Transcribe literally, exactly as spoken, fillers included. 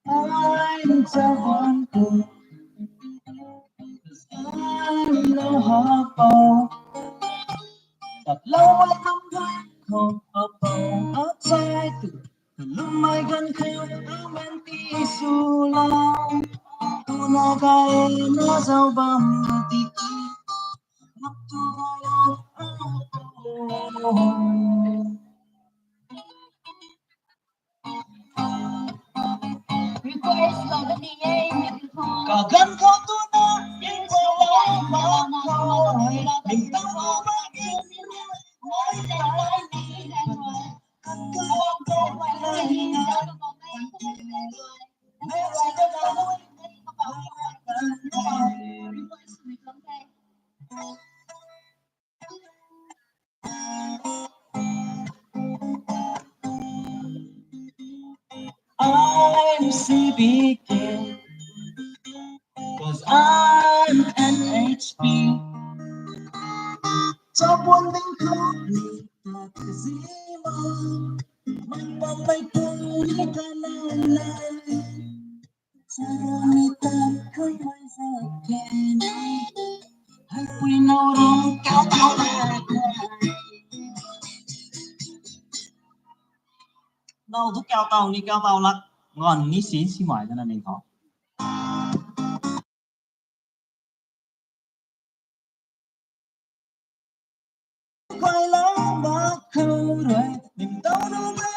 Ai, chavan kum, ai, lo ha pau. Tap lo ai lam gay khou a pau a chai tu. Lum ai gan khou a man ti su lau. Tuna gay na zau bam ti. Lap tu gay lo. Request lou da ni e, microphone. Kaganv khou tuna, in khou lou, ma khou, ning tang ma ma, in, I'm C B K, 'cause I'm N H P. Chabuan ding khou ni ta kazima, man bam mei tu ni ta lai lai. Chara mi ta khui mai za ke ni, hai pui nau rui kau tau lai. Nau tu kau tau ni kau tau lak, ngan ni si si mai ta na ni khou. Koi lau bak khou rui, nim tau nu ba